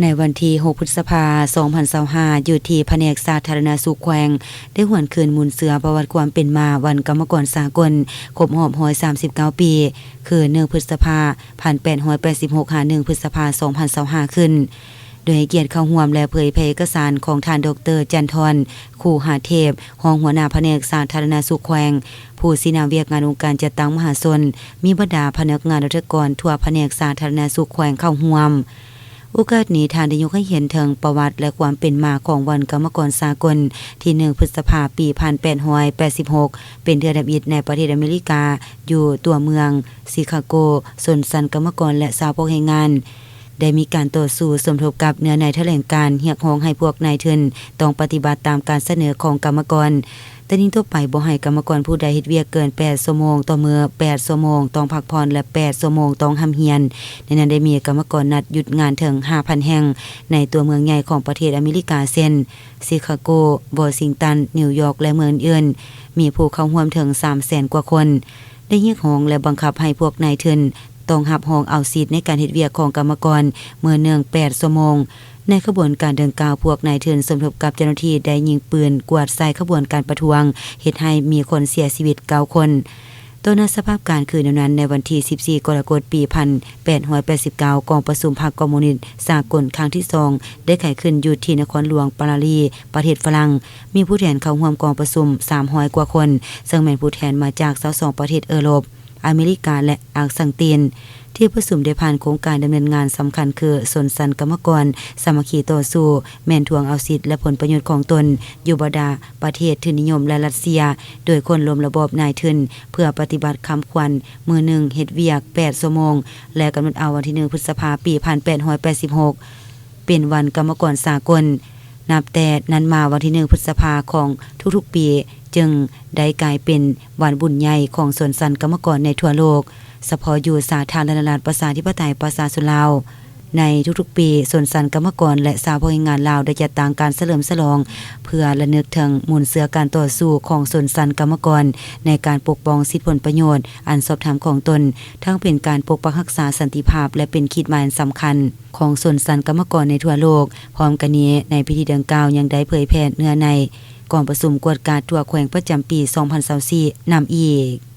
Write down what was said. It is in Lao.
ໃນວັນທີຫົກ ພຶດສະພາ ສອງພັນຊາວຫ້າ ຢູ່ທີ່ພະແນກສາທາລະນະສຸກແຂວງ ໄດ້ຫວນຄືນມູນເຊື້ອປະຫວັດຄວາມເປັນມາວັນກຳມະກອນສາກົນ ຄົບຮອບ ຮ້ອຍສາມສິບເກົ້າ ປີ ຄື ໜຶ່ງ ພຶດສະພາ ພັນແປດຮ້ອຍແປດສິບຫົກ ຫາ ໜຶ່ງ ພຶດສະພາ ສອງພັນຊາວຫ້າ ຂຶ້ນ. ໂດຍໃຫ້ກຽດເຂົ້າຮ່ວມ ແລະ ເຜີຍແຜ່ເອກະສານຂອງທ່ານ ດອກເຕີ ຈັນທອນ ຄູຫາເທບ ຮອງຫົວໜ້າພະແນກສາທາລະນະສຸກແຂວງ, ຜູ້ຊີ້ນຳວຽກງານອົງການຈັດຕັ້ງມະຫາຊົນ, ມີບັນດາພະນັກງານລັດຖະກອນທົ່ວພະແນກສາທາລະນະສຸກແຂວງເຂົ້າຮ່ວມ. ໂອກາດນີ້ ທ່ານໄດ້ຍົກໃຫ້ເຫັນເຖິງປະຫວັດ ແລະ ຄວາມເປັນມາຂອງວັນກຳມະກອນສາກົນ ທີໜຶ່ງ ພຶດສະພາ ປີ ພັນແປດຮ້ອຍແປດສິບຫົກ ເປັນເທື່ອທຳອິດໃນປະເທດອາເມລິກາ ຢູ່ຕົວເມືອງຊິຄາໂກ. ຊົນຊັ້ນກຳມະກອນ ແລະ ຊາວພວກແຮງງານ ໄດ້ມີການຕໍ່ສູ້ສົມທົບກັບເນື້ອໃນຖະແຫຼງການຮຽກຮ້ອງໃຫ້ພວກນາຍທຶນຕ້ອງປະຕິບັດຕາມການສະເໜີຂອງກຳມະກອນ, ແຕ່ໜີຕົກໄປບໍ່ໃຫ້ກຳມະກອນຜູ້ໃດເຮັດວຽກເກີນແປດຊົ່ວໂມງຕໍ່ມື້, ແປດຊົ່ວໂມງຕ້ອງພັກຜ່ອນ ແລະ ແປດຊົ່ວໂມງຕ້ອງຮ່ຳຮຽນ. ໃນນັ້ນໄດ້ມີກຳມະກອນນັດຢຸດງານເຖິງຫ້າພັນແຫ່ງ ໃນຕົວເມືອງໃຫຍ່ຂອງປະເທດອາເມລິກາ ເຊັ່ນ ຊິຄາໂກ, ວໍຊິງຕັນ, ນິວຢອກ ແລະ ເມືອງອື່ນໆ, ມີຜູ້ເຂົ້າຮ່ວມເຖິງສາມແສນກວ່າຄົນ. ໄດ້ຮຽກຮ້ອງ ແລະ ບັງຄັບໃຫ້ພວກນາຍທຶນ ຕ້ອງຮັບຮອງເອົາສິດໃນການເຮັດວຽກຂອງກຳມະກອນມື້ໜຶ່ງແປດຊົ່ວໂມງ. ໃນຂະບວນການດັ່ງກ່າວ, ພວກນາຍທຶນສົມທົບກັບເຈົ້າໜ້າທີ່ໄດ້ຍິງປືນກວາດໃສ່ຂະບວນການປະທ້ວງ, ເຮັດໃຫ້ມີຄົນເສຍຊີວິດເກົ້າຄົນ. ຕໍ່ໜ້າສະພາບການຄືແນວນັ້ນ, ໃນວັນທີສິບສີ່ ກໍລະກົດ ປີ ພັນແປດຮ້ອຍແປດສິບເກົ້າ ກອງປະຊຸມພັກຄອມມູນິດສາກົນຄັ້ງທີສອງ ໄດ້ໄຂຂຶ້ນຢູ່ທີ່ນະຄອນຫຼວງປາຣີ ປະເທດຝຣັ່ງ. ມີຜູ້ແທນເຂົ້າຮ່ວມກອງປະຊຸມສາມຮ້ອຍກວ່າຄົນ, ເຊິ່ງແມ່ນຜູ້ແທນມາຈາກຊາວສອງປະເທດເອີຣົບ, ອາເມລິກາ ແລະ ອາກສັງຕີນ. ທີ່ປະຊຸມໄດ້ຜ່ານໂຄງການດຳເນີນງານສຳຄັນຄື ຊົນຊັ້ນກຳມະກອນສາມັກຄີຕໍ່ສູ້ ແມ່ນທວງເອົາສິດ ແລະ ຜົນປະໂຫຍດຂອງຕົນຢູ່ບັນດາປະເທດທຶນນິຍົມ ແລະ ຣັດເຊຍ ໂດຍໂຄ່ນລົ້ມລະບອບນາຍທຶນ ເພື່ອປະຕິບັດຄຳຂວັນມື້ໜຶ່ງເຮັດວຽກແປດຊົ່ວໂມງ ແລະ ກຳນົດເອົາວັນທີໜຶ່ງ ພຶດສະພາ ປີ ພັນແປດຮ້ອຍແປດສິບຫົກ ເປັນວັນກຳມະກອນສາກົນ. ນັບແຕ່ນັ້ນມາ, ວັນທີໜຶ່ງ ພຶດສະພາ ຂອງທຸກໆປີ ຈຶ່ງໄດ້ກາຍເປັນວັນບຸນໃຫຍ່ຂອງຊົນຊັ້ນກຳມະກອນໃນທົ່ວໂລກ. ສະເພາະຢູ່ສາທາລະນະລັດ ປະຊາທິປະໄຕ ປະຊາຊົນລາວ, ໃນທຸກໆປີ, ຊົນຊັ້ນກຳມະກອນ ແລະ ຊາວພວກແຮງງານລາວໄດ້ຈັດຕັ້ງການສະເຫຼີມສະຫຼອງ ເພື່ອລະນຶກເຖິງມູນເຊື້ອການຕໍ່ສູ້ຂອງຊົນຊັ້ນກຳມະກອນ ໃນການປົກປ້ອງສິດຜົນປະໂຫຍດອັນຊອບທຳຂອງຕົນ, ທັງເປັນການປົກປັກຮັກສາສັນຕິພາບ ແລະ ເປັນຂີດໝາຍອັນສຳຄັນຂອງຊົນຊັ້ນກຳມະກອນໃນທົ່ວໂລກ. ພ້ອມກັນນີ້, ໃນພິທີດັ່ງກ່າວຍັງໄດ້ເຜີຍແຜ່ເນື້ອໃນກອງປະຊຸມກວດກາທົ່ວແຂວງປະຈຳປີສອງພັນຊາວສີ່ນຳອີກ.